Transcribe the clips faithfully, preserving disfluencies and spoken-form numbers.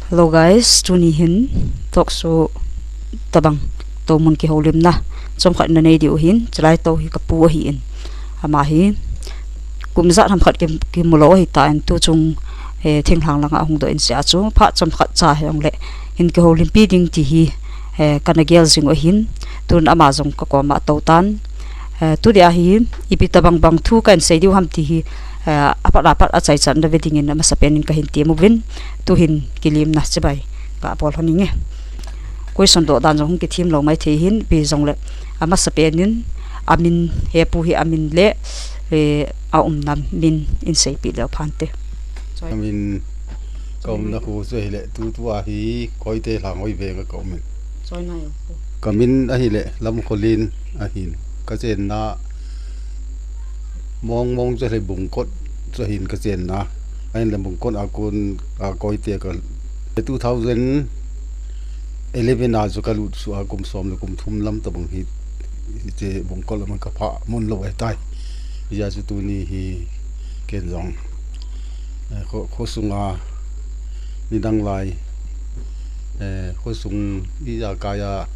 Hello guys, tuni hin talk show tabang tou mun kihoulimna chomkhat na nei diu hin, chulai tou hi kapu ahin. Ama hi kum ijat ham khat ki, kimu lou ahitan, tu chung, eh, thinglhang langa hung doh in sia chu phat chomkhat cha hijongle hin kihoulimpi ding ti hi, eh, kana gel jing u ahin, tun ama jong kakoma tou tan. Eh, tunia hi ipi tabang bang thu kahin sei diu ham ti hi, eh, apat apat achaichat na ve dingin amasapen in kahin tem uvin, tuhin kilimna chibai kabol lhon inge. Question doh dan jong hung kithim lou maithei hin, ipi jongle amasapen in amin, hepu hi amin le, eh, aumna min in seipeh leu phante. Choi. Amin, kaumna khu chu ahile, tutua hi Koite Lhangoi veng a kaumin. Choi nai o. Kamin ahile Lamkholin ahin. Kachenna mong mong chu ahile Bungkot chu ahin kachenna. Ahinla Bungkot a kon a Koite ka two thousand eleven a chu kalut suh a kum som le kum thum lam tabang hi, hiche Bungkot lam a kaphah mun lou ahitai. Hijeh a chu tuni hi ken jong, eh, kho, khosunga nidang lai, eh, khosung ijakai a,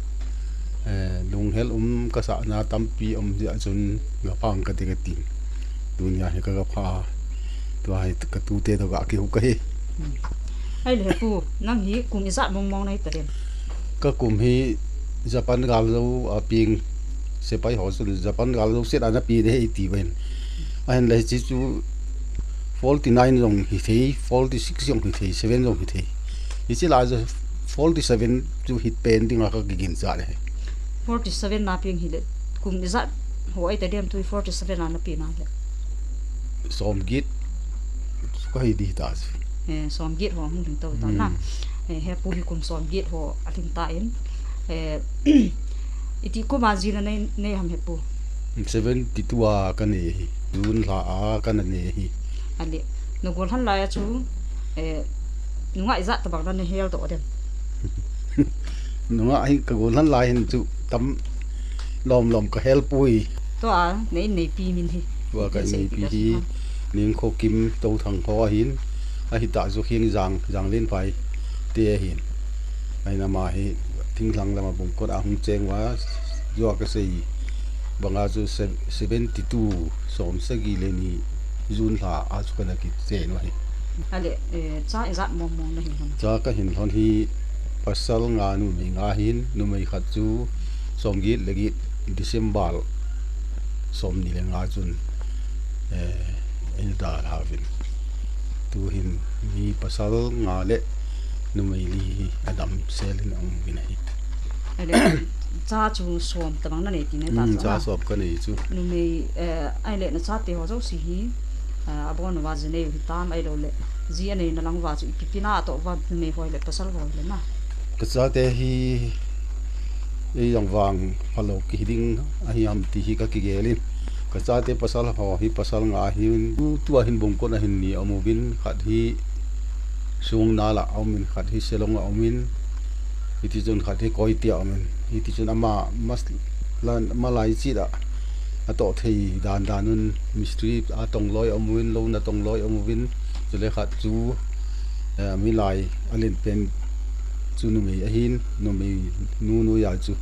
eh, lunghel um kasahna tampi um jeh a chun gaphang kate katin. Tunia hi kagaphah a, tua hi katute toh ga kihu kahi. Ahile hepu, nang hi kum ijat mong mong nahi tadem? Kakum hi Japan galjou a peng, sepai ho chun Japan galjou set a napeng de atiuvin. Ahinla hiche chu forty nine jong hithei, forty six jong hithei, seven jong hithei. Hiche lah a chu forty seven chu hipen dinga kakiginchat e. Forty seven na peng hile, kum ijat ho ahitadem tu forty seven a napeng nale? Somget kahi ding ta chu. Eh, somget ho hung lhing tou ta na. Hmm. Eh, hepu hi kum somget ho alhing tan. Eh, iti kum a jin nanei, nei ham hepu? Seventy two a kanei ahi. June lha a kana nei ahi. Ahile, nagol lhon lai a chu, eh, nungah ijat tabang nana hel doh dem? Nungah hi kagol lhon lai hin chu tam lom lom kahel poi. Tua na inneipi min hi. Tua ka inneipi hi Ningkhokim Touthang ho ahin. Ahitah chu Khengjang, Janglenphai te ahin. Ahin ama hi thinglhang lama Bungkot a hung cheng uva, jua kasei banga chu se-, seventy two, som sagi le ni June lha a chu kana kichen u ahi. Ahile, eh, cha ijat mong mong nahin lhon? Cha kahin lhon hi pasal nga numei nga ahin, numei khat chu somget le get December somni le nga chun, eh, eina dalha uvin. Tuhin mi pasal nga le numei li hi adamsel in aum uvin ahi. Ahile, cha chu som tabang nanei ti nai ta chu. Hmm, cha som kanei chu. Numei, eh, ahile nachate ho jouse hi, eh, abon uva ji nei u hitam ahilouleh ji aneina lang uva chu ipi pi na atoh uva numei ho le pasal ho le na? Kachate hi eijong vang phalou kihi ding ahi ham ti hi kakigel in. Kachate pasal ho hi pasal nga ahin, tu, tua hin Bungkot a hin ni aum uvin, khat hi Sungnal a aum in, khat hi Shillong a aum in, hitichun khat hi Koite a aum in, hitichun ama mas-, lan-, malai chit a atoh thei dan dan un mistri a tong loi aum uvin, louna tong loi aum uvin, chule khat chu, eh, milai alen pen chu numei ahin, numei nu noiya chu,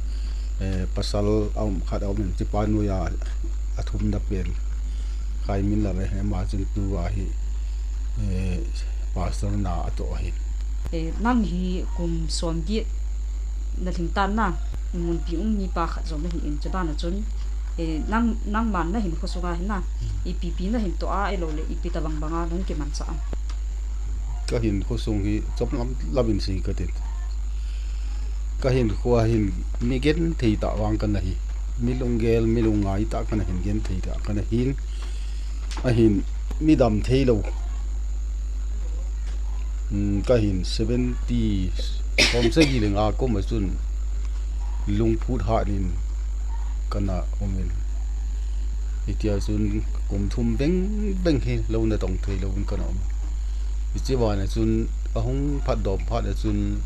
eh, pasal aum khat aum in, chupa noiya athumna pen Khaiminlal ahi, ama chun tua hi, eh, pastor na atoh ahi. Eh, nang hi kum somget nalhing tan na, munpi um mipa khat jong nahi in, chubana chun, eh, nang, nangman nahin khosunga hin na, ipi pi nahin toh a, ahilouleh ipi tabang banga nahung kimanchah am? Kahin khosung hi chomlam lam in sei katin. Kahinkhoa hin mi genthei tah vang kana hi. Mi lunggel, mi lungngai tah kana hin, genthei tah kana hin. Ahin mi damthei lou. Hmm, kahin seventy, som sagi le nga kum a chun lungphut hat in kana um in. Hitia chun kum thum beng beng hi louna tong thei louvin kana um. Hiche bana chun ahung phatdom phat a chun,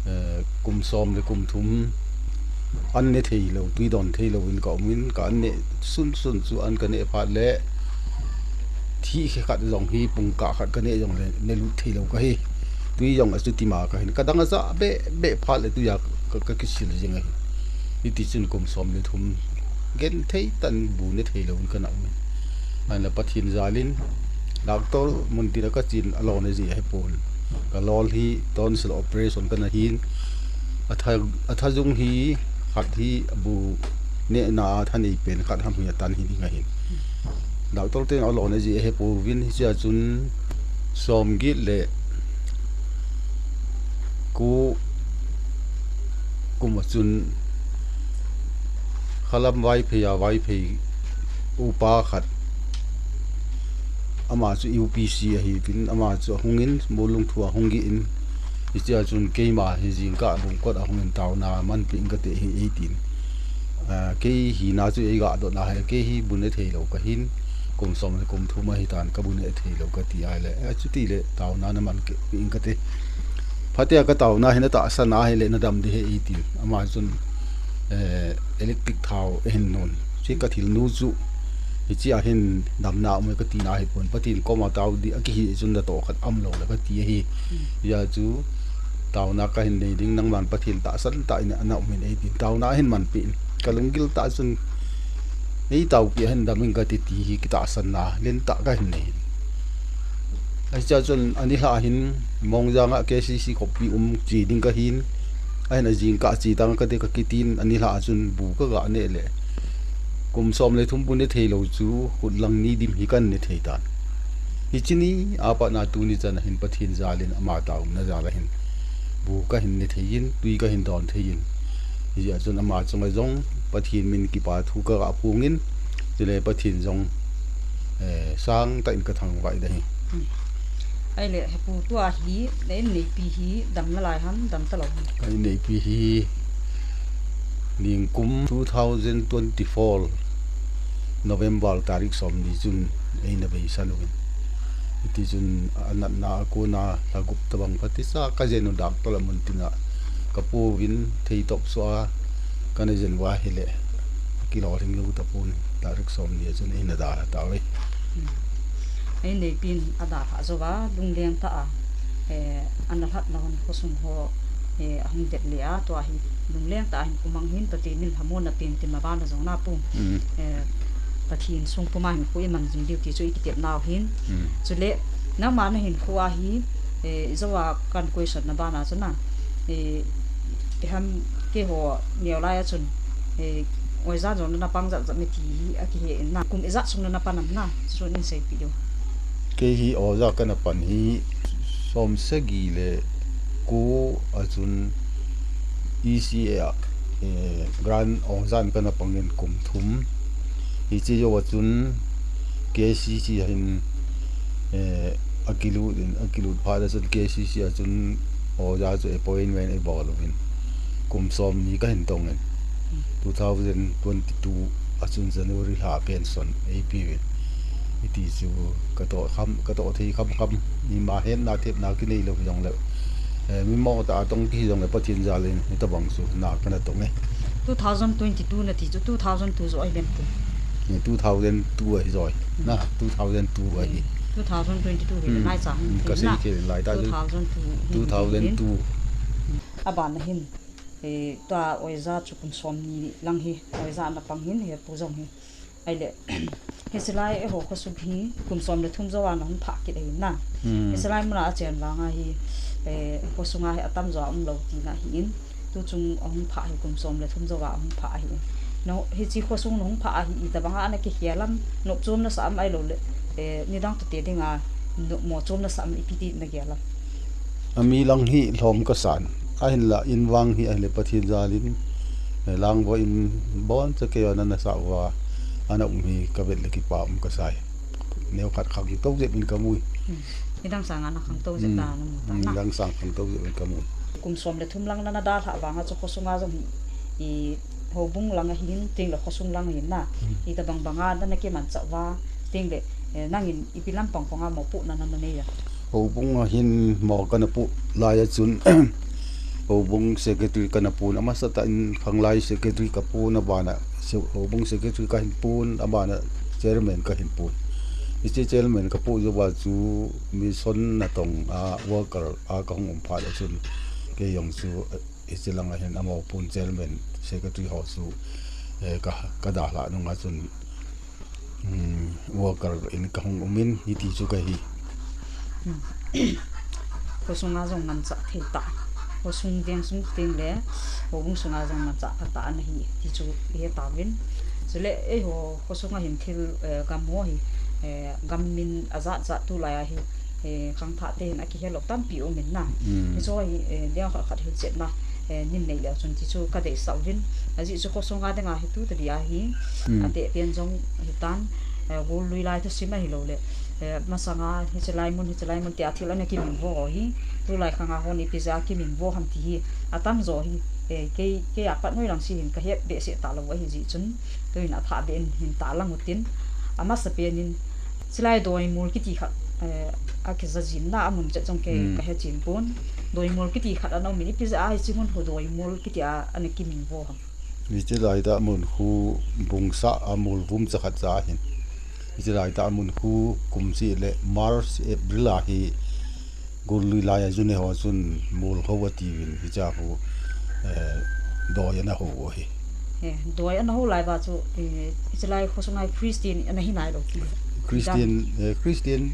eh, kum som le kum thum an ne thei lou, tui don thei louvin ka um in, ka an neh sunsun chu an ka neh phat le thih khe khat jong hi pungkah khat ka neh jongle ne lut thei lou kahi. Tui jong achuti ma kahin, kadang aja be be phat le tui a ka, ka kisil jing ahi. Hiti chun kum som le thum genthei tah in bu ne thei lou in kana um in. Ahinla Pathen jal in doctor mun tin a kachen a lolna jeh ahi pon. Ka lol hi tonsil operation kana hin. Atha, atha jung hi khat hi bu nehna a thanei pen khat ham hi atan hi ding ahin. Doctor ten a lolna jeh ahi pouvin hichea chun som get le ko kum a chun Khalam Vaiphei a Vaiphei upa khat ama chu U P C ahi tin ama chu ahung in Molung thu ahung gih in hichea chun keima hi jingkah lungkot ahung in taona manpeh in kate hi eitin. Ah, kei hina chu eiga dotna hi kei hi bu ne thei lou kahin kum som le kum thum ahi tan ka bu ne thei lou kati ahile. Achuti le taona naman keh peh in kate. Phatea ka taona hi natahsan ahile nadam ding ahi eitin. Ama chun, eh, electric thao ahin nun. Hiche ka thil nu chu hichea hin damna um e kati na ahi pon. Pathen koma tao ding akihi chun natoh khat um lou le kati ahi. Hijeh chun taona kahin nei ding nangman Pathen tahsan tah in ana um in eitin. Taona ahin manpeh in. Ka lunggil tah chun eitaopeh ahin dam in kati ti hi kitahsanna lentah kahin nei in. Hichea chun anilhah hin Mongjang a K C C khopi um che ding kahin. Ahin ajingkah che tang kate kakitin anilhah a chun bu kaga neh le. Kum som le thum bu ne thei lou chu khut lang ni dim hi kahin ne thei tan. Hiche ni a pat na tuni chan ahin Pathen jal in ama taona jal ahin bu kahin ne thei in, tui kahin don thei in. Hijeh chun ama chunga jong Pathen min kipa thu kaga phong in, chule Pathen jong, eh, sangtah in kathangvah in ahi. Ahile, hepu tua hi, na inneipi hi, dam nalai ham, dam talou ham? Ka inneipi hi, ningkum two thousand twenty-four November tarik somni chun eina beisan uvin. Hiti chun anatna a kona lha gup tabang phatisa kajen u doctor a mun tin a kapouvin theitop soh a kana jen uva ahile kilolhing lou tapon tarik somni a chun eina dalha tauve. Eineipin adalhah jouva lungleng tah a, eh, ana lhatna hon khosung ho, eh, ahung det le a, tua hi lungleng tah a hin kumang hin Pathen in lhamonna pen tin mabana jong na pu. Eh, Pathen sung puma hin khu iman jing diu ti chu ikitepnau hin. Chule, nangma nahinkho a hi, eh, ijouva kan question na bana chu na, eh, iham keiho neolai a chun, eh, oja jong nana pang jat jat me ti hi akihe in na. Kum ijat sung nana pan am na, chu nin seipeh diu. Kei hi oja kana pan hi somsagi le ko a chun E C A a, eh, grant oja in kana pang in kum thum. Hiche jouva chun K C C a hin, eh, akilut in, akilut phat a chun K C C a chun oja chu appointment eibol uvin. Kum somni kahin tong in. Two thousand twenty-two a chun January lha pension eipeuvin. Hiti chu katoh kham, katoh thei kham kham. Ima hetna thepna kinei lou jongle, eh, mimo tah a tong kihi jongle Pathen jal in hitabang chu na kana tong e. Two thousand twenty-two nati chu two thousand two joh ahi lem pu. Eh, two thousand two ahi joi. Na, two thousand two ahi. Two thousand twenty-two hi lai chang. Kasei thei lai ta chu. Two thousand two hi. Two thousand two. Abana hin, eh, tua oja chu kum somni lang hi oja ana pang hin hepu jong hi. Ahile, hiche lai eiho khosung hi kum som le thum jouva nahung phah kit ahi na. Hiche lai muna achen vanga hi, eh, khosunga hi atamjo a umlou tina ahin. Tuchung ahung phah hi kum som le thum jouva ahung phah ahin. Hiche khosung nahung phah a hi itobanga ana kikhel am, nopchomna sah am ahiloule, eh, nidang tote dinga, nopmo chomna sah am ipi ti nagel am? Ami lang hi lhom kasan. Ahinla in vang hi ahile Pathen jal in, eh, Langvo in boncha keiho ana nasah uva, ana um hi kavet le kipa um kasai. Neokhat khangtou jep in kamu e. Nidang sanga nakhangtou jep ta namu ta na. Nidang sang khangtou jep in kamu e. Kum som le thum lang nana dalhah vanga chu khosunga jong hi, i houbung lang ahin, tengle khosung lang ahin na. Itobang banga nana kimanchah uva, tengle, eh, nangin ipi lampang panga mopohna nana nei a? Houbung a hin mo kana poh lai a chun, houbung secretary kana pon, amasatah in khanglai secretary kapon, abana houbung secretary kahin pon, abana chairman kahin pon. Hiche chairman kapoh jou a chu mission natong a worker a kahung um phat a chun kei jong chu hiche langa hin amau pun chairman secretary ho chu, eh, ka, kadalhah nunga chun, um, worker in kahung um in hiti chu kahi. Khosunga jong manchah thei tah. Khosung veng sung teng le, houbung sunga jong manchah pha tah ana hi, ti chu ihe tauvin. Chule, eiho khosunga hin thil, eh, gam ho hi, eh, gam min ajat jat tulai a hi, eh, khangthah te hin akihe lou tampi um in na. Hichu hi, eh, dia khat khat hilchetna, eh, nin nei leu chun ti chu kadeisah uvin. Ajeh chu khosunga dinga hi tu tadi a hi, ateh pen jong hitan, eh, gollui lai thusim ahilou le, eh, masanga hiche lai mun, hiche lai mun tia thil ana kiminvo ho hi, tulai khanga hon ipi jeh a kiminvo ham ti hi, atamjo hi, eh, kei, kei a pat noilang se hin kahet behseh talou ahi jeh chun, tuin athah beh in hin tahlang utin, amasapen in, chulai Doimol kiti khat, eh, akija jin na amun chet jong kei kahe chen pon, Doimol kiti khat ana um in ipi jeh a hiche mun hi Doimol kiti a ana kiminvo ham. Hiche laitah mun khu bung sah a mol vum chakhat cha ahin. Hiche laitah mun khu kum seh le March, April a hi gollui lai a june ho chun mol hou atiuvin hichea khu, eh, doi ana hou u ahi. Eh, doi ana hou lai uva chu, eh, hiche lai khosunga Christian ana hi nailou ti. Christian, eh, Christian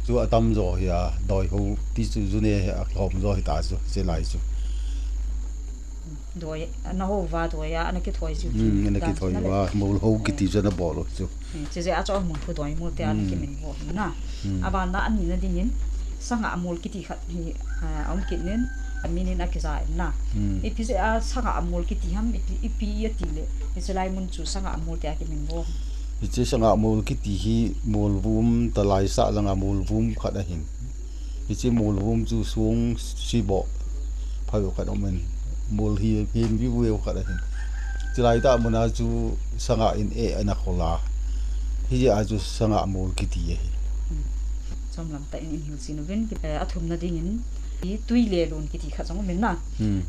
chu atamjo hi a doi hou ti chu june hi akihom jo hita chu hiche lai chu. Doi, ana hou uva doi a, ana kithoi jiu chu. Hmm, ana kithoi uva, mol hou kiti chu ana bol u chu. Eh, chujeh a chu amun khu Doimol tia ana kiminvo u na. Abanna anina dingin, sangah mol kiti khat hi, ah, aum kit in, amin in akija in na. Ipi jeh a sangah mol kiti ham, ipi, ipi ati le, hiche lai mun chu sangah mol tia kiminvo u ham. Hiche sangah mol kiti hi mol vum talai sah langa mol vum khat ahin. Hiche mol vum chu song siboh phabep khat aum in, mol hi hem viu viu khat ahin. Chulai tah muna chu sangah in eh ana khol a. Hijeh a chu sangah mol kiti ahi. Chomlam tah in in hilchen uvin, eh, athumna dingin, i Tuilelun kiti khat jong um in na.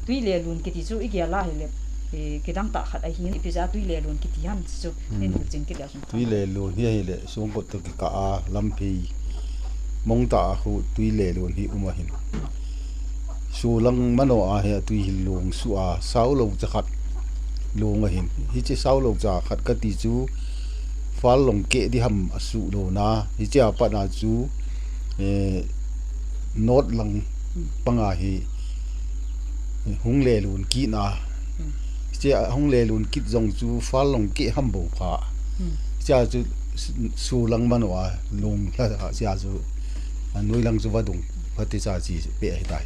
Tuilelun kiti chu igel a hile, eh, kidang tah khat ahin, ipi jeh a Tuilelun kiti ham ti chu in hilchen kit leu chun. Tuilelun hi ahile, songkot toh kikah a, lamphei mong tah a khu Tuilelun hi um ahin. Solang mano a hi atui hi longsuh a, saulou chakhat long ahin. Hiche saulou chakhat kati chu, fal long keh di ham asuh louna. Hichea pat a chu, eh, North lang panga hi hung lelun kit na. Hichea hung lelun kit jong chu fal long keh ham bou pha. Hichea chu s-, solang mano a long lha a, hichea chu, a, noilang chu vadung phatecha chi peh ahitai.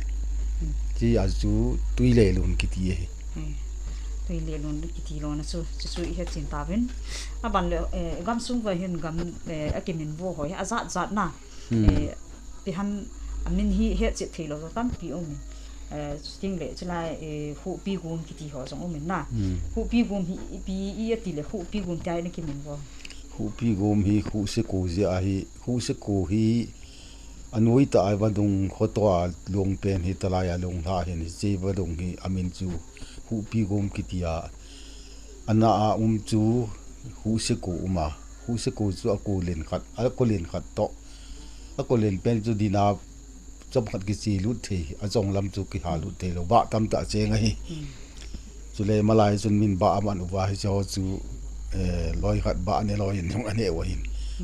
Hichea chu Tuilelun kiti ahi. Tuilelun kiti lona chu, chu, chu ihet chen tauvin. Aban le, eh, gamsung uva hin gam, eh, akiminvo ho hi ajat jat na. Eh, ipi ham, amin hi hetchet theilou jong tampi um in. Eh, chuting le, chulai, eh, Khohpi gom kiti ho jong um in na. Khohpi gom hi ipi, i ati le Khohpi gom tia ana kiminvo u ham. Khohpi gom hi Khohseko jeh ahi, Khohseko hi anoi tah a vadung khoto a long pen hi talai a long lha ahin, hiche vadung hi amin chu Khohpi gom kiti a. Ana a um chu Khohseko um a, Khohseko chu akolen khat, akolen khat toh. Akolen pen chu dinga chomkhat kiche lut thei, achong lam chu kiha lut theilou, bah tamtah cheng ahi. Chule malai chun min bah aman uva hiche ho chu, eh, loi khat bah ne loi in jong ane u ahin.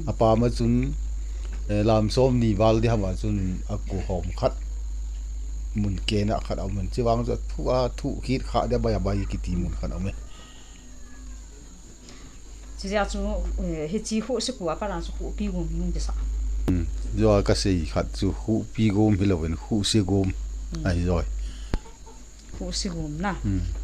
Apam a chun, eh, lam somni val di ham a chun akohom khat, mun kena khat aum in, chuvang chu athu, athu kit kha dia bai abai kiti mun khat aum e. Chujeh a chu, eh, hiche Khohseko a pat a chu Khohpi gom hi hung kisah. Joa kasei khat chu Khohpi gom hilouvin Khohsegom ahi joi. Khohsegom na.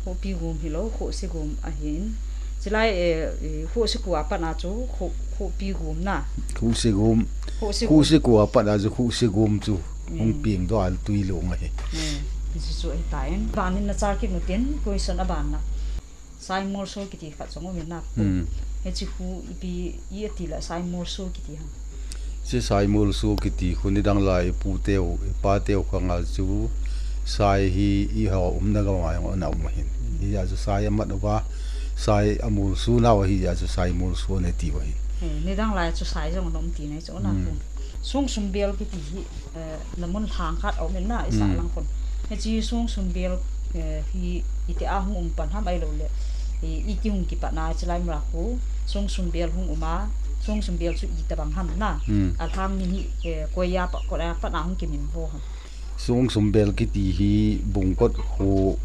Khohpi gom hilou, Khohsegom ahin. Chulai, eh, eh, Khohseko a pat a chu Khoh-, Khohpi gom na. Khohsegom. Khohsegom. Khohseko a pat a chu Khohsegom chu hung peng doh a Tuilelun ahi. Hiche chu ahitan. Abanin nacha kit utin, question abanna. Saimolso kiti khat jong um in na. Hiche khu ipi, i ati le Saimolso kiti ham. Hiche Saimolso kiti khu nidang lai ipu teu, ipa teu khanga chu sai hi eiho umna gam a jong ana um ahin. Hijeh a chu sai amat uva, sai amolso nau ahijeh a chu Saimolso ana tiu ahin. Eh, nidang lai chu sai jong nom ti nei chu na. Hmm. Song sumbel kiti hi, eh, namun lhang khat aum in na, isa Hmm. lang khun. Hiche song sumbel, eh, hi iti a hung um pan ham ahilou le, i, iti hung kipat na, chilai mra khu, song sumbel hung um a, song sumbel chu iti bang ham na. Hmm. Alhang ni hi, eh, koiya pa, koiya pa na hung kimin ho ham. Song sumbel kiti hi Bungkot khu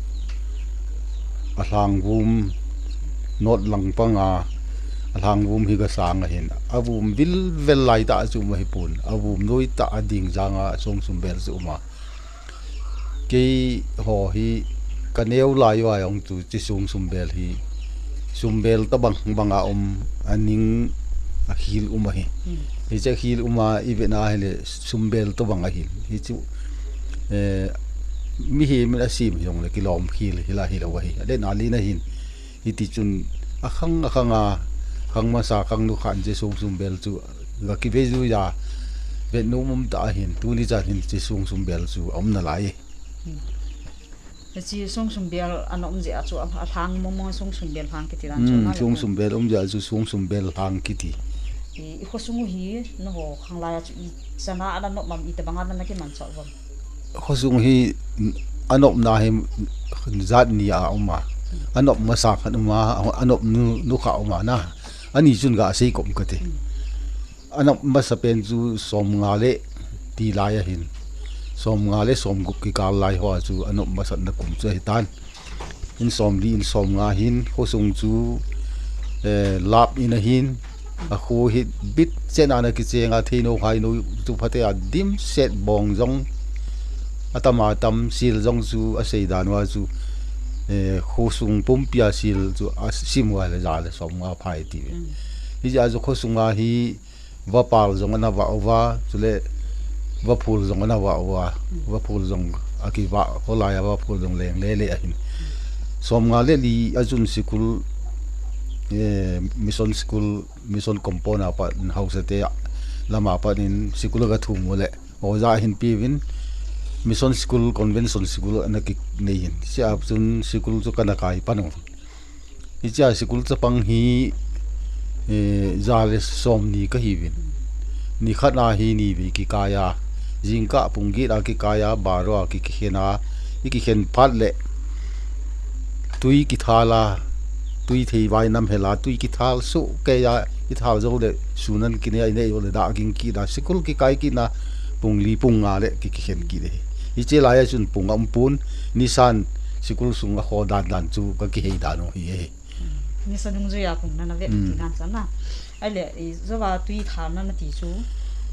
alhang vum, North lang panga alhang vum hi kasang ahin. Avum vilvel lai tah chu um ahi pon. Avum noi tah a ding janga song sumbel chu um a. Keiho hi kaneo lai uva jong chu hiche song sumbel hi sumbel tobang banga um, aning akhil um ahi. Hmm. Hiche akhil um a ivet na ahile sumbel tobang ahin. Hichu, eh, mihem in asem hijongle kilom khel hila hilou ahi. Aden alin ahin. Hiti chun akhang akhang a, khang masa khang nukha in hiche song sumbel chu ga kive jui a, vet nom um tah ahin. Tuni chan hin hiche song sumbel chu aum nalai. Hmm. Hiche song sumbel ana um jeh a chu a, alhang mong mong song sumbel lhang kiti dan chu Hmm, na le song ko. Sumbel um jeh a chu song sumbel lhang kiti. I, i khosung u hi, nangho khanglai a chu ichan a ana nop am, itobang a ana kimanchah uvem? Khosung hi, anopna hi jat ni a um a. Anop masa khat um a, anop nu, nukha um a na. Ani chun ga sei kom kate. Hmm. Anop masa pen chu somnga le ti lai ahin. Somnga le somgup kikal lai hoa chu anop masatna kum chu ahitan. In somli, in somnga hin, khosung chu, eh, lap in ahin. Akho hi bit chen ana kicheng a, theino haino chu phate a dimset bong jong atam atam, sil jong chu asei dan uva chu, eh, khosung pumpi a sil chu asim uva le ja le somnga phai ti ve. Mm. Hijeh a chu khosunga hi vapal jong ana vah uva, chule vaphul jong ana vah uva, vaphul jong akivah, kholai a vaphul jong leng lele ahin. Somnga le li a chun sikul, eh, mission school, mission compound a pat in hausate a lama pat in sikul aga thum u le, oja ahin peuvin, mission school, convention school ana kinei in. Hichea chun sikul chu kana kai pan u. Hichea sikul chapang hi, eh, ja le somni kahiuvin. Nikhat a hi nivei kikai a, jingkah pung get a kikai a, baro a ki, kikhen a, ikikhen phat le, twi kithal a, twi thei vai nam hel a, twi kithal soh kei a, ithal jou le, sun ana kinei a, inei jou le, dah ging kit a, sikul kikai kit na, pung li pung nga le, ki, kikhen kit e. Hiche lai a chun pung aum pon, nisan sikul sung a kho dan dan chu kakihei dan u hi e. Nisa dungjui a pung nana ve ti dan chan na. Ahile, i, jouva twi thalna nati chu,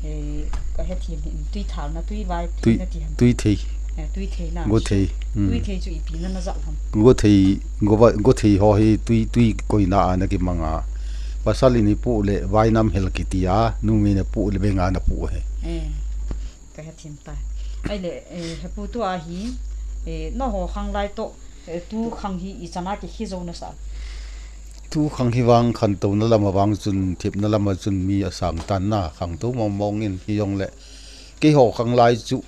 eh, kahethem hih in, twi thalna, twi vai thei nati ham? Twi thei. Eh, twi thei na. Go thei. Twi thei chu ipi nana jat ham? Go thei, go va, go thei ho hi twi, twi koina a ana kimang a. Pasal in ipoh le vainam hel kiti a, numei in apoh le beng a ana poh e. Eh, kahethem tai. Ahile, eh, hepu tua hi, eh, nangho khanglai toh, eh, tu khang hi ichan a kikhe jou nasa? Tu khang hi vang khantouna lam a vang chun, thepna lam a chun mi asang tan na, khangtou mong mong in hijongle. Keiho khanglai chu,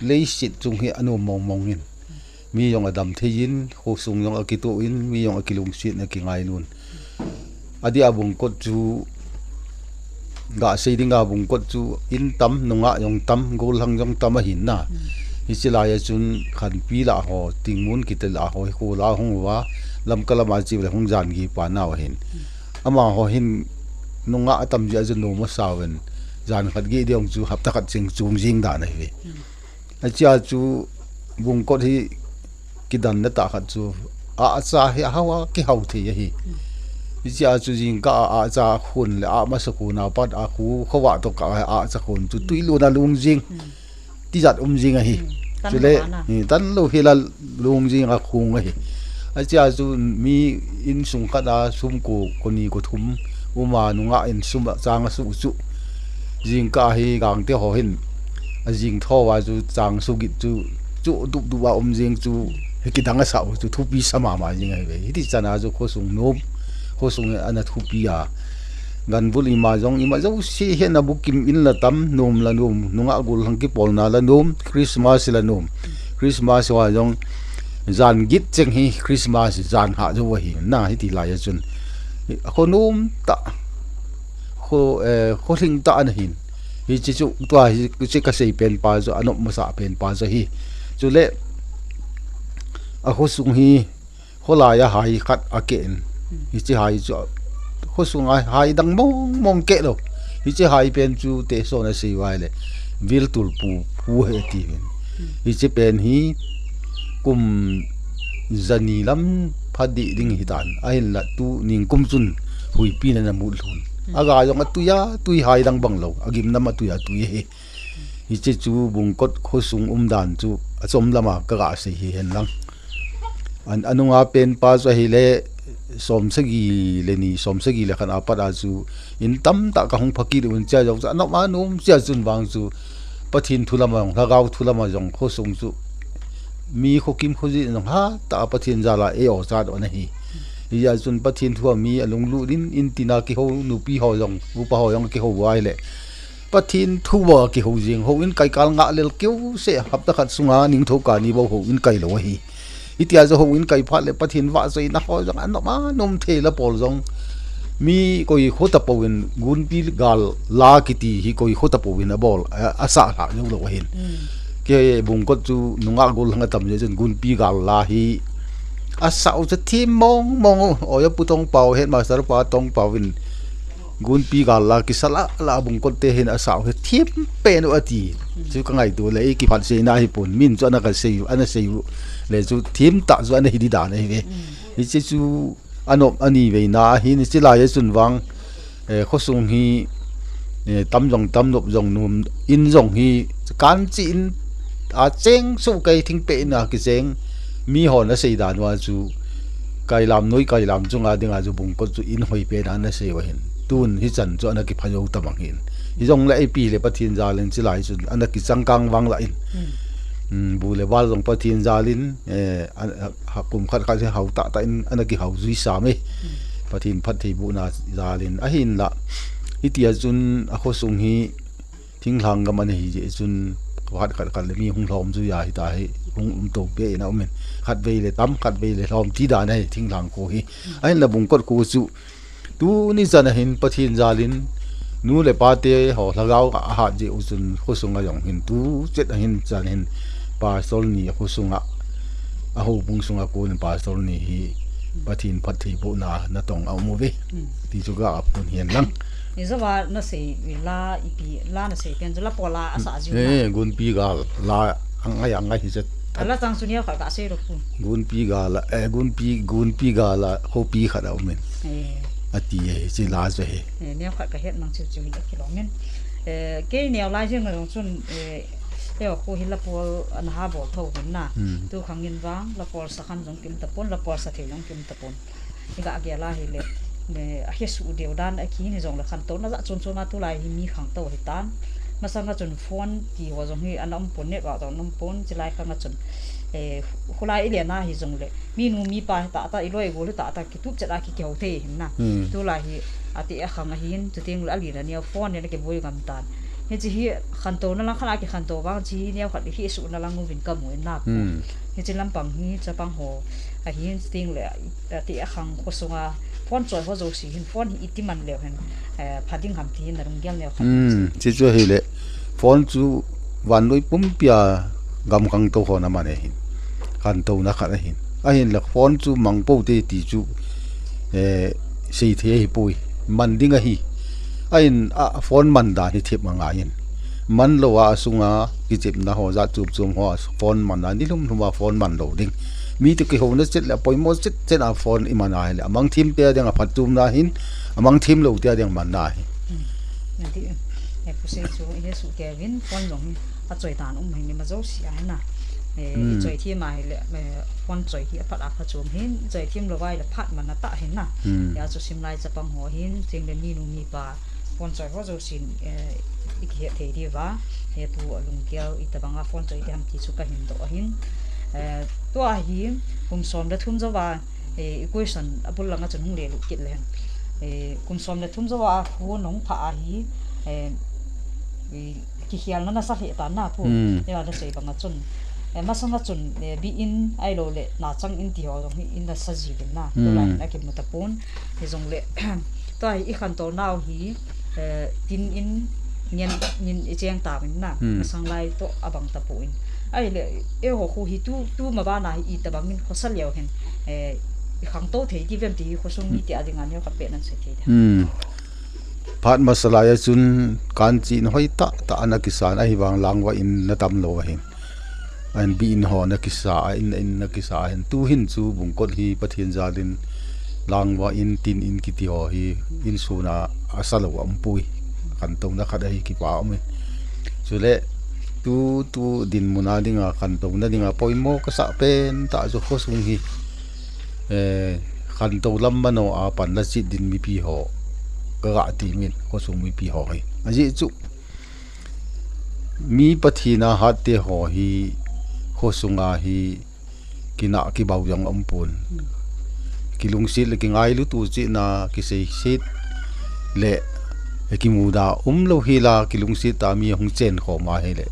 leiset chung hi anom mong mong in. Mi jong adam thei in, khosung jong akitoh in, mi jong akilungset in akingai nun. Adeh a Bungkot chu, gasei ding a Bungkot chu in tam, nungah jong tam, gollhang jong tam ahin na. Hiche lai a chun khanpi lah ho, tingmun kiti lah ho, hi kho lah hung uva, Lamka lam a chule hung jan gei pa nau ahin. Amaho hin nungah atam jeh a chu nom asau in, jan khat gei ding chu hapta khat cheng chung jing dan ahi ve. Hichea chu Bungkot hi kidanna tah khat chu ahcha hi ahao a kihao thei ahi. Hichea chu jingkah a ahcha khun le ah masa khun a pat a khu khovah toh kah a ahcha khun chu twi lon a lung jing. Tijat um jing ahi. Chule, eh, tanlou hel a lung jing a khung ahi. Hichea chu mi insung khat a sum ko, ko ni ko thum um a nungah in sum a chang asuh chu. Jingkah hi Gangte ho hin ajing tho uva chu chang sugit chu, chu dup dup a um jing chu, hi kidang asah u chu thupi sa mama jing ahi ve. Hiti chan a chu khosung nom, khosung ana thupi a. Ganvul ima jong, ima jouse hi ana bukim in la tam, nom la nom, nungah gollhang kipolna la nom, Christmas la nom. Christmas uva jong, jan git cheng hi Christmas jan hah jou ahi na, hiti lai a chun. Akho nom tah. Kho, eh, kho hling tah ana hin. Hiche chu tua hiche kasei pen pa chu anop masa pen pa chu ahi. Chule a khosung hi kholai a hai khat akeh in. Hiche hai chu khosung a hai dang mong mong keh lou. Hiche hai pen chu Teso in asei uva ahile Viltul pu, pu ahi atiuvin. Hiche pen hi kum jani lam pha ding hitan. Ahinla tuni kum chun huipi in ana mut lhun. Aga jong atui a, tui hai dang bang lou. Agimnam atui a tui ahi. Hiche chu Bungkot khosung umdan chu achom lama kaga sei hihen lang. An, anunga pen pa chu ahile som sagi le ni, som sagi le khat apat a chu in tamtah kahung phakit un, chea jong chu anop anom chea chun vang chu Pathen thu lama jong, Lhagao thu lama jong khosung chu mi khokim khojin jong hatah a Pathen jal a eiho chat u ana hi. Hijeh chun Pathen thu a mi alunglut in, in tina kihou nupi ho jong, upa ho jong kihou uva ahile Pathen thu bou kihou jing, houin kai kal ngah lel keu seh, hapta khat sunga ningthou kani bou houin kai lou ahi. Hitia chu houin kai phat le Pathen vahchoina ho jong anop anom thei, la pol jong mi koi kho tapouvin Gunpi gal la kiti hi koi kho tapouvin abol, a, asah lhah jou lou ahin. Kei Bungkot chu nungah gollhang atam jeh chun Gunpi gal la hi asah u chu thim mong mong u, oja pu Tongpao, headmaster pa Tongpao in Gunpi gal la kisa lah lah a Bungkot te hin asah u hi thim pen u ati. Chu kangaito le, ei kiphatseina hipon, min chu ana kasei u, ana sei u le chu thim tah chu ana hi di dan ahi ve. Hiche chu anop ani veina ahin, hiche lai a chun vang, eh, khosung hi, eh, tam jong tam, nop jong nom, in jong hi kanchi in a cheng soh kei, thingpeh in a kicheng, mi hon asei dan uva chu kailam, noi kailam chunga dinga chu Bungkot chu in hoi pen a ana sei u ahin. Tun hichan chu ana kipha jou tamang hin. Hijongle ipi le Pathen jal in chulai chun ana kichangkang vang lah in. Hmm, bu le bal jong Pathen jal in, eh, a, a, ha, kum khat khat hi hao tah tah in ana kihao jui sam e. Pathen phattheibohna jal in ahinla. Hitia chun a khosung hi thinglhang gam ana hi jeh chun khat khat khat le mi hung lhom jui a hita hi hung um to be in a um in. Khatvei le tam, khatvei le lhom ti dan ahi thinglhang kho hi. Ahinla Bungkot kho chu tuni chan a hin Pathen jal in nu le pa te ho Lhagao a ahat jeh u chun khosung a jong hin tu chet a hin chan hin pastor ni a khosung a, a houbung sunga kon in pastor ni hi Pathen phattheibohna natong a um uve. Hmm. Ti chu ga aphon hihen lang. Ijou a nasei la ipi, la nasei pen chu la pol a asah jiu na. Eh, Gunpi gal la angai angai hi chet. A la chang chu neo khat kasei lou pu. Gunpi gal a, eh, Gunpi, Gunpi gal a khopi khat a um in. Eh. Ati e, hiche la chu hi. Eh, neo khat kahet mang chiu chiu hi akilom in. Eh, kei neo lai jeng na jong chun, eh, eiho kho hi la pol ana ha bol tho hin na. Hmm. Tu khang in vang, la pol sa khan jong kium tapon, la pol sa thei jong kium tapon. Iga gel a hile, ne, ahesoh deu dan a kihi jongle khantouna jat chom chom a tulai hi mi khangtou ahitan. Masanga chun phone ti ho jong hi ana um pon, network jong ana um pon, chulai khang a chun, eh, khulai ile na hijongle, minu mipa tah tah, iloi igol tah tah, kitup chet a ki, kihou thei hin na. Hmm. Tulai hi, ati akhang ahin, chuting le ali na neo phone le na kiboi ngam tan. Hiche hi khantouna lang khat a kikhantou vang, hiche hi neo khat hi suhna lang uvin kamu in na pu. Hmm. Hiche lampang hi chapang ho ahin, chuting le, ati akhang khosunga phone choi ho jouse hin phone hi iti man leu hen, eh, pha ding ham ti hin na lunggel neo khat. Hmm, hiche chu ahile phone chu vannoi pumpi a gam khangtou hon aman ahin. Khantouna khat ahin. Ahinla phone chu mang pou te ti chu, eh, seithei ahipoi. Man ding ahi. Ahin a phone man dan hi thip angai in. Man lou a, asunga kichepna ho, jat chom chom ho, phone man a, ni lhum lhum a phone man lou ding. Mi toh kihouna chet le, poimo chet chet a phone iman a hile, amang them te a ding a phatchomna hin, amang them lou te a ding manna hi. Hmm. Nati, eh, pu Sei chu, ihesoh kei uvin, phone jong hi, achoi dan um hi ni ma jouse a hin na. Eh, hmm, ichoi them a hile, eh, phone choi hi aphat a phachom hin, ichoi them lou a hile phat man atah hin na. Hmm. Hia chu simlai chapang ho hin, chuting le minu mipa, phone choi ho jousen, eh, ikihet thei diu va, he pu alunggel itobang a phone choi ding ham ti chu kahin doh ahin. Eh, tua hi, kum som le thum jou a, eh, equation abul langa chun hung lelut kit le hen. Eh, kum som le thum jou a phone hung phah a hi, eh, i, kikhelna nasa lheh tan na pu. Hmm. Eiho nasei banga chun, eh, masanga chun, eh, bi in ahilou le nachang in ti ho jong hi in nasa jiuvin na. Hmm. Tulai in akimu tapon. Hijongle, tua hi ikhantou nau hi, Eh, tin in ngen, ngen i cheng tauvin na, hmm, masang lai toh abang tapon. Ahile, eiho khu hi tu, tu ma bana hi itobang in khosa leu hen, eh, i khangtou thei diu vem ti hi khosung mite a dinga neo khat beh nan sei thei dia. Hmm. Phat masa lai a chun kan chihna hoi tah tah ana kisan ahivang langva in na tam lou ahin. Ahin bi in ho na kisa, a in, in na kisa ahin. Tu hin chu bungkot hi Pathen jal in langva in tin in kiti ho hi insung a asa lou a um poi. Khantouna khat ahi kipa um e. Chule tu, tu dinmun a dinga khantouna dinga poimo kasa pen tah chu khosung hi, eh, khantou lam mano a pan la chit din mipi ho ka ga ti min khosung mipi ho hi. Ajeh chu mi Pathen a hatte ho hi khosung a hi kinah kibau jong um pon. Kilungset le kingailut u chihna kiseiset le kimuda um lou hi la kilungset a mi hung chen khom a hile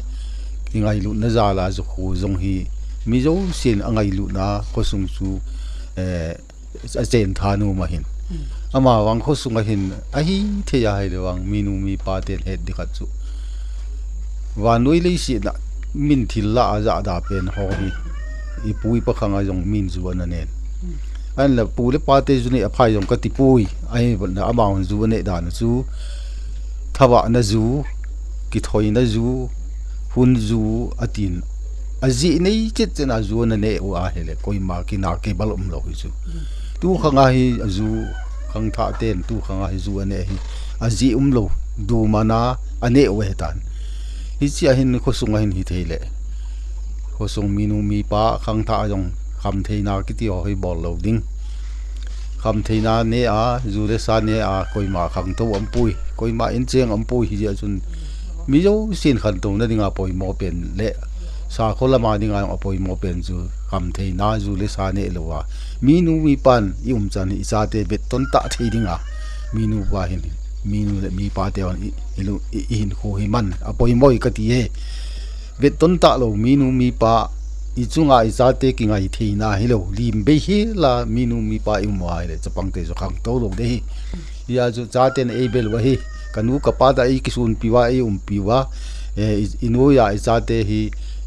kingailutna jal a chu khu jong hi mi jousen angailutna khosung chu, eh, achen tha nu ma hin. Hmm. Ama vang khosung a hin ahi thei a hile vang minu mipa ten het di khat chu. Vannoi leiset a min thil la a jahda pen ho hi. I pu i pa khang a jong min ju ana nen. Hmm. Ahin la pu le pa te ju nei aphai jong kati poi. Ahin la ama hon ju aneh dan chu. Thavahna ju, kithoina ju, hun ju atin. Ajeh nei chet chet a ju ana neh u ahile koima kina kibal um lou hi chu. Hmm. Tu khang a hi aju khangthah ten tu khang a hi ju aneh hi. Ajeh um lou, dumana aneh u ahi tan. Hiche a hin khosung a hin hi thei le. Khosung minu mipa khangthah a jong khamtheina kiti ho hi bol lou ding. Khamtheina neh a, ju le sa neh a, koima khangtou um poi, koima in cheng um poi hijeh a chun mi jousen khantouna dinga poimo pen le sakho lama dinga jong apoimo pen chu khamtheina ju le sa neh lou a. Minu mipan i umchan hi i chate vetton tah thei dinga. Minu pa hin, minu le mipa te hon i, i lu, i, i hinkho hi man apoimo hi kati e. Vetton tah lou, minu mipa i chunga i chate kingai theina hilou, lim bei hi la minu mipa i um u ahile, chapang te chu khangtou lou de hi. Hia chu chaten ei bel u ahi, ka nu ka pa ta ei kisunpi uva, ei umpi uva, eh, i, i noiya i chate hi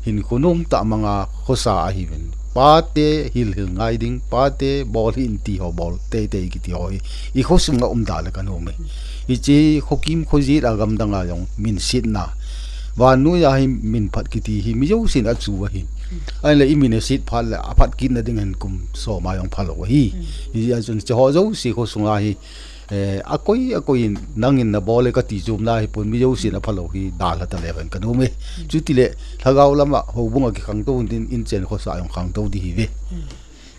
hinkho nom tah manga khosa ahiuvin. Pate hilhil ngai ding, pate bol hih in ti ho bol teitei kiti ho hi. I khosunga um da le ka nom e. Hiche khokim khojet a gamdang a jong min setna. Vannoiya hi min phat kiti hi mi jousen achu ahi. Ahile i min aset phat le aphat kitna ding hin kum som a jong phalou ahi. Hijeh a chun hiche ho jouse khosunga hi, eh, akoi, akoi in nangin nabol e kati chom la hipon mi jousen aphalou hi dalha ta leu hen ka nom e. Chutile lhagao lama houbung a kikhangtou din in chen khosa jong khangtou di hiuve.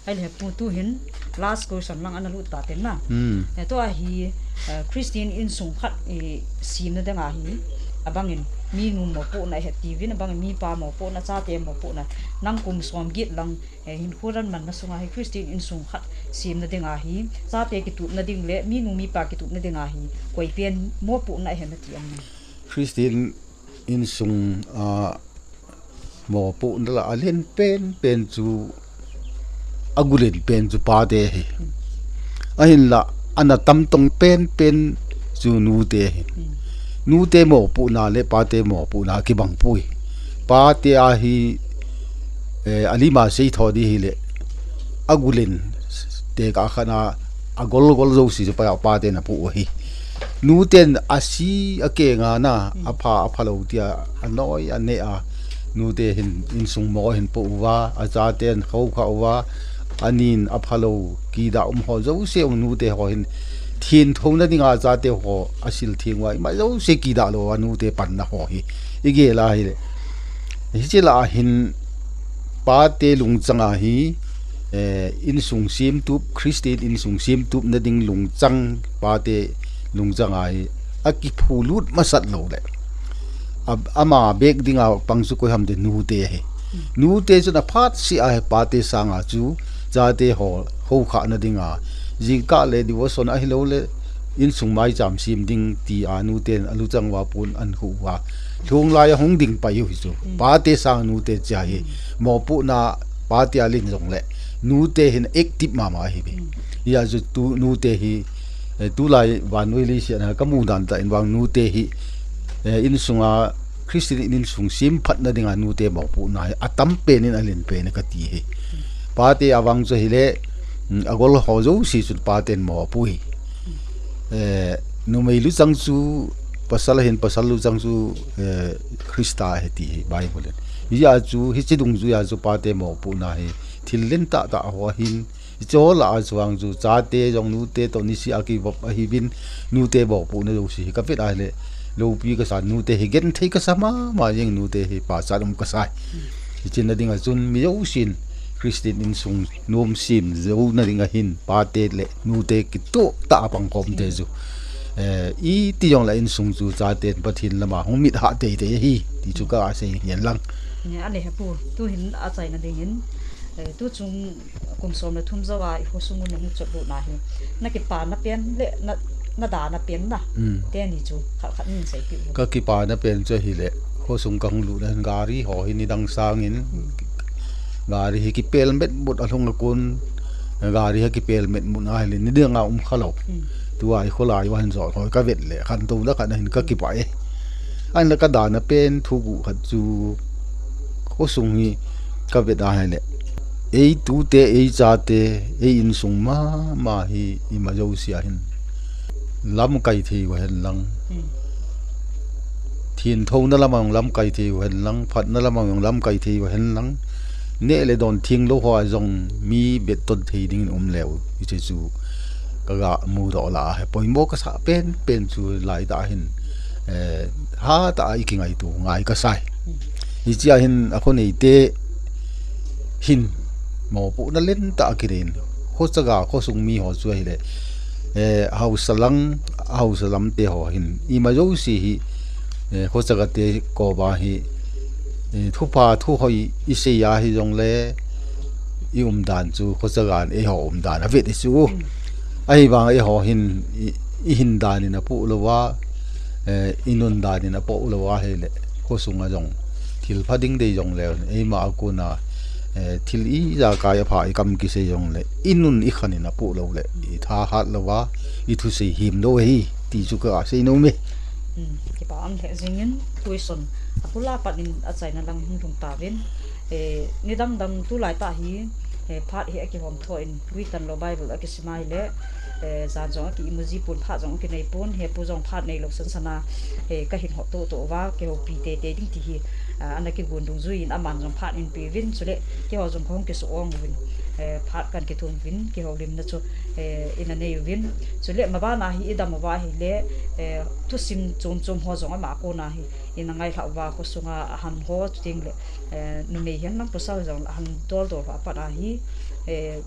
Ahile pu tu hin last question lang ana lut ta ten na. Hmm. Eh, tua hi, eh, Christian insung khat i semna dinga hi, abangin minu mopohna ahet tiuvin, abangin mipa mopohna, chate mopohna, nang kum som get lang, eh, hinkho ranmanna sunga hi Christian insung khat semna dinga hi, chate kitupna ding le minu mipa kitupna dinga hi, koi pen mopohna ahet na ti am? Christian insung, ah, mopohna la alen pen pen chu, agulen pen chu pate ahi. Ahinla, ana tamtong pen pen chu nute ahi. Nute mopohna le pate mopohna kibang poi. Pate a hi, eh, alima sei tho di hile, agulen tekah khat a, agol gol jouse chu pa, pate na poh u ahi. Nuten ase akenga na, apha, aphalou tia, anoi, aneh a. Nute hin, insung mo hin poh uva, achaten khokhah uva, anin aphalou, kidah um ho jouse um nute ho hin, thengthouna dinga achate ho, asil theng uva, ima jouse kidah lou a nute panna ho hi. I gel a hile. Hiche lah a hin, pate lungchang a hi, eh, insung semtup, Christian insung semtup na ding lungchang, pate lungchang a hi, akiphulut masat lou le. A, ama bek dinga pang chu koi ham ti le nute ahi. Nute chun aphat seh a hi pate sanga chu, chate ho, khokhah na dinga. Jingkah le devotion ahilou le, insung maicham sem ding tia nuten aluchang uva pon ankhu uva. Lhung lai a hung ding pai u hi chu. Pate sang nute chia hi. Mopohna pate a len jongle. Nute hin active mama ahi ve. Hia chu tu nute hi Eh, tulai vannoi leiset a kamu dan tah in vang nute hi, eh, insunga Christian insung semphatna dinga nute mopohna hi atam pen in alen pen kati hi. Pate a vang chu ahile, mm, agol ho jouse chun paten mopoh hi. Eh, numei luchang chu pasal ahin, pasal luchang chu, eh, Christa ahi ti hi Bible in. Hijeh a chu, hiche dungjuia chu pate mopohna hi thil len tahtah ho ahin, hiche ho lah a chu vang chu chate jong nute toh nisea kivop ahiuvin, nute mopohna jouse hi kavet a ahile, loupi kasa, nute hi genthei kasa mama jeng, nute hi pachat um kasa. Hiche na dinga chun mi jousen Christian insung nom sem jouna dinga hin pate le nute kitoh tah a pangkhom te chu, eh, iti jongle insung chu chaten Pathen lama hung mitha teitei ahi ti chu kasei ngen lang. Ane hepu, tuhin achaina dingin, eh, tuchung kum som le thum jouva ikhosung u nahung chotlut na hi, nakipana pen le na, nadana pen na, teni chu khat khat in seipeh u. Kakipana pen chu ahile, khosung kahung lutna hin gari ho hi nidang sangin, gari hi kipel metmut alhung a kon, gari hi kipel metmut ahile nidang a um khalou. Tua ikholai uva hin jot ho kavet le khantouna khat ahin kakipah e. Ahinla kadana pen thuguh khat chu khosung hi kavet a ahile, eitute, eichate, ei insung mama hi ima jousea hin lamkai thei uhen lang, thenthouna lama jong lamkai thei uhen lang, phatna lama jong lamkai thei uhen lang, neh le don thenglou hoa jong mi vetton thei dingin um leu, hiche chu kaga mudoh lah a hi poimo kasah penpen chu laitah a hin, eh, hatah a ikingaito ngai kasai. Hichea hin akhoneite hin mopohna lentah a kineiyin, khochaga khosung mi ho chu ahile, eh, haosa lang, haosa lamte ho hin ima jouse hi, eh, khochagate koma hi, eh, thupha thuhoi isei a hijongle, iumdan chu khochagan eiho umdan avet e chu. Ahivang eiho hin i, ihin dan in apoh louva, eh, inun dan in apoh louva ahile, khosunga jong thilpha ding dei jongleu, eima a kona, eh, thil ijakai apha ikam kisei jongle, inun ikhan in apoh loule, ithahat louva, ithusei hemlou ahi ti chu kasei nom e. Kipa um lheh jengin, tuisun abula pat in achaina lang hung lhung tauvin, eh, nidang dang tulai tah hi, eh, phat hi akihom tho in, weekend lou Bible akisim ahile, eh, jan jong aki-imu ji pon, phat jong akinei pon, hepu jong phat neilou sansana, eh, kahin hot tohtoh uva, kihoupi teitei ding ti hi, ah, ana kigon dungjuiyin aman jong phat einpeuvin, chule keiho jong kahung kisuh ong uvin, eh, phat kahin kithum uvin, kihoulimna chu, eh, ina nei uvin, chule mabana hi idam uva ahile, eh, thusim chom chom ho jong ama a kona hi ina ngailhah uva, khosunga ahan ho chutengle, eh, numei hihen lang pasal jong ahan doldol ho apat a hi, eh,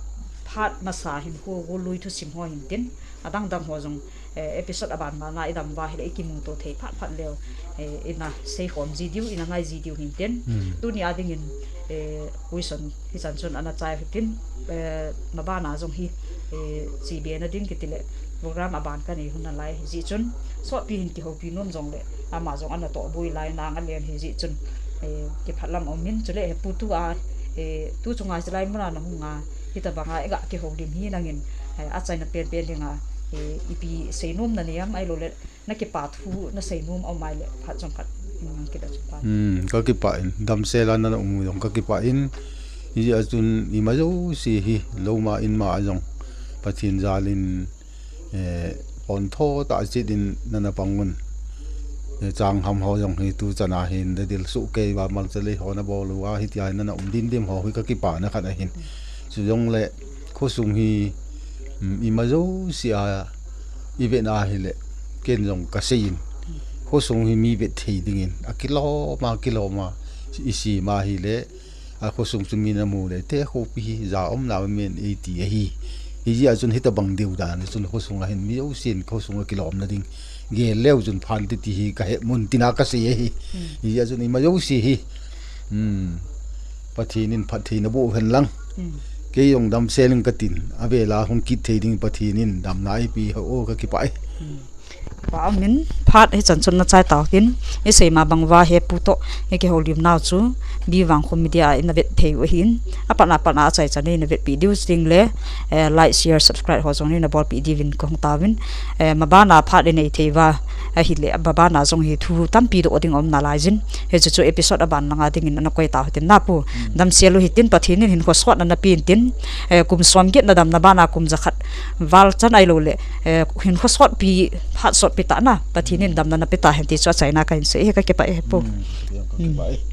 phat masa hinkho golui thusim ho hintin, adang dang ho jong, eh, episode aban bana idam uva ahile ikimuto thei phat phat leu, eh, ina seikhom ji diu, ina ngai ji diu hintin. Tunia dingin, eh, tuisun hichan chun ana chai u hitin, eh, mabana jong hi, eh, chebena ding kitile program aban kanei u nalai hijeh chun, sotpi hin kihoupi nom jongle, ama jong ana tohboi lai nang alen hijeh chun, eh, kipah lam aumin, chule hepu tua, eh, tu chunga chulai muna nahunga, hitobanga iga kihoulim hi nangin, eh, achaina penpen dinga, eh, ipi seinom nanei am, ahiloule nakipa thu nasei nom aum ahile phat chomkhat nang kit a chun pa. Kakipah in, damsel a nana um u jong kakipah in, hijeh a chun ima jouse hi, louma inma a jong Pathen jalin, eh, pontho tah chet in nana pang un. Eh, changham ho jong hi tuchan a hin dadil soh kei uva, malcha lei ho nabol uva, hitia hin nana um dimdim ho hi kakipana khat ahin. Chujongle khosung hi, ima jouse a ivetna ahile, ken jong kaseiyin, khosung hi mi vet thei dingin akiloma, kiloma isem ahile, akhosung chu mi namu le, te khopi hi ja umna men eiti ahi. Hijeh a chun hitobang deu dan chun khosung a hin mi jousen khosung akilomna ding gel leu chun phante ti hi kahet mun tina kasei ahi. Hijeh a chun ima jouse hi, Pathen in phattheina boh uhen lang, kei jong damsel ing katin, avela hung kit thei ding Pathen in damna eipeh hen, kakipah e. Kipa umin, phat hichan chun nachai tau hitin, isei ma bang uva hi pu toh hi kihoulim nau chu B Vangkho Media a ina vet thei u ahin, apatna patna achaichan in ina vetpi diu ching le, eh, like, share, subscribe ho jong ina bolpi diuvin kahung tauvin, eh, mabana phat inei thei uva ahile, mabana jong hi thu tampi doh ding aum nalai jin. Hiche chu episode aban langa dingin ana koi tau hitin na pu. Hmm. Damsel u hitin, Pathen in hinkho sotna napeh in tin, eh, kum som get nadamna bana kum jakhat val chan ahilou le, eh, hinkho sotpi, phat sotpi tah na, Pathen in damna napeh tahen ti chu achaina kahin sei e, kakipah e pu. Hmm, kakipah e. Hmm.